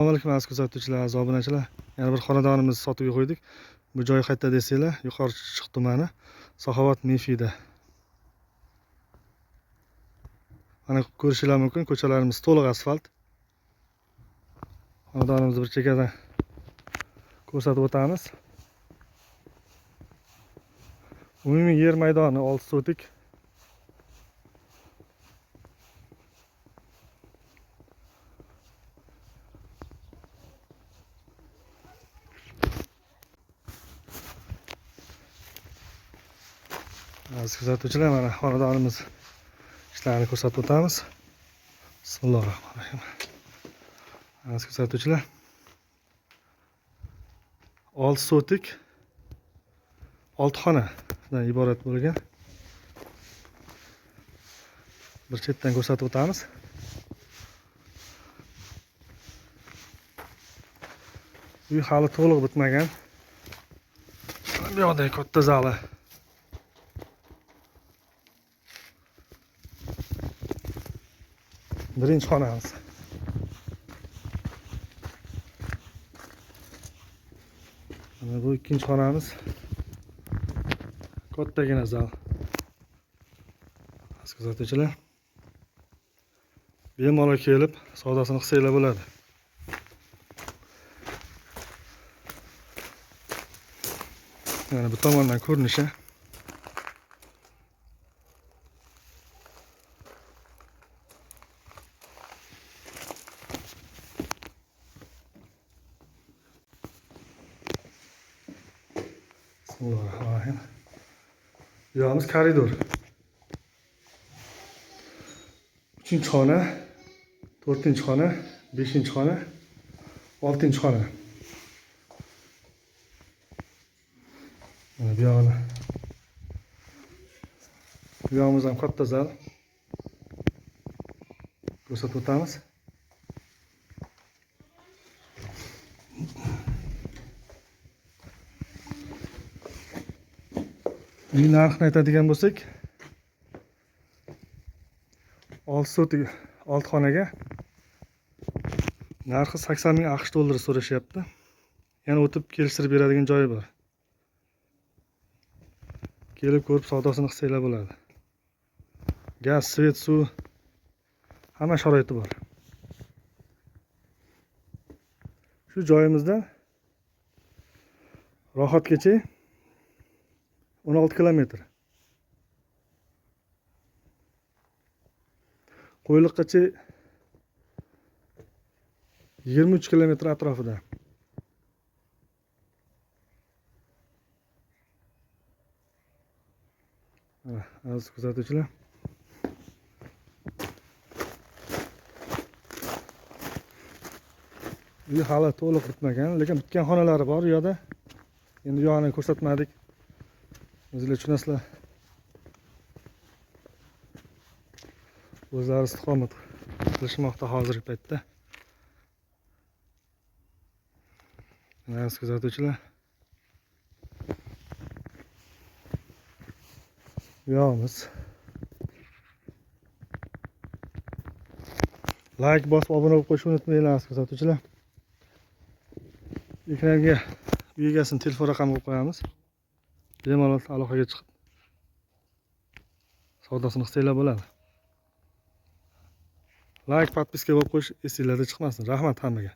Assalomu alaykum aziz kuzatuvchilar, aziz obunachilar. Yana bir xonadonimizni sotuvga qo'ydik. Bu joy qayerda desanglar, Yuqori Chirchiq tumani, Saxovat Mefida. Mana ko'rishinglar mumkin, ko'chalarimiz to'liq asfalt. Xonadonimizni bir chekkadan ko'rsatib o'tamiz. Umumiy yer maydoni 6 sotik. Aziz kuzatuvchilar, mana xonadonimiz ishlarini ko'rsatib o'tamiz. Bismillahirrohmanirrohim. Aziz kuzatuvchilar, 6 sotik 6 xonadan iborat bo'lgan. Bir chetdan ko'rsatib o'tamiz. Uy hali to'liq bitmagan. Bu yoqda katta zali. Birinchi xonamiz. Mana bu ikkinchi xonamiz. Kattagina zal. Aziz kuzatuvchilar, bemalol kelib savdosini qilsanglar bo'ladi. Mana bu tomondan ko'rinishi. Bismillahirrohmanirrohim. Bu yog'imiz koridor. 3-chi xona, 4-chi xona, 5-chi xona, 6-chi xona. Mana bu yog'ini. Bu yog'imiz ham katta zal. Ko'rsatib o'tamiz. Uy narxini aytadigan bo'lsak, 6 sotik 6 xonaga narxi 80 ming AQSh dollari so'rashyapti. Yana o'tib kelishtirib beradigan joyi bor. Kelib ko'rib savdosini qilsanglar bo'ladi. Gaz, svet, suv hamma sharoiti bor. Shu joyimizdan Rohatgacha 16 kilometr. Qo'yliqqacha 23 kilometr atrofida. Mana aziz kuzatuvchilar. Uy hali to'liq bitmagan, lekin bitgan xonalari bor u yoqda. Endi u yog'ini ko'rsatmadik. O'zinglar tushunasizlar. O'zlari istiqomat qilishmoqda hozirgi paytda. Aziz kuzatuvchilar. Bu yog'imiz. Like bosib obuna bo'lib qo'yishni unutmanglar aziz kuzatuvchilar. Ekranga uy egasini telefon raqamini qo'yib qo'yamiz. Bemalol aloqaga chiqib savdosini qilsanglar bo'ladi. Like, podpiska bo'lib qo'yish esingizdan chiqmasin. Rahmat hammaga.